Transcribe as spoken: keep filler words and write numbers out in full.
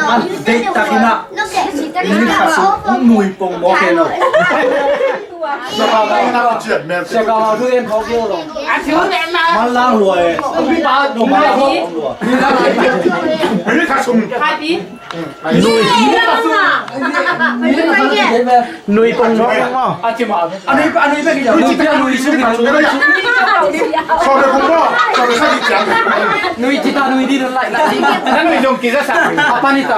An deih takin ah, English khat sung nui pong mawk hen aw. Sia Kamau thu en phawk ding lo. Manlang lua e. Manlang lua. English khat sung. Nui. Nui pong mawk. A nui, a nui bek hi. Nui pia nui sung hi. Nui sung. Nui ci ta nui di lai lai. Nui zong kiza sa. Apa ni ta.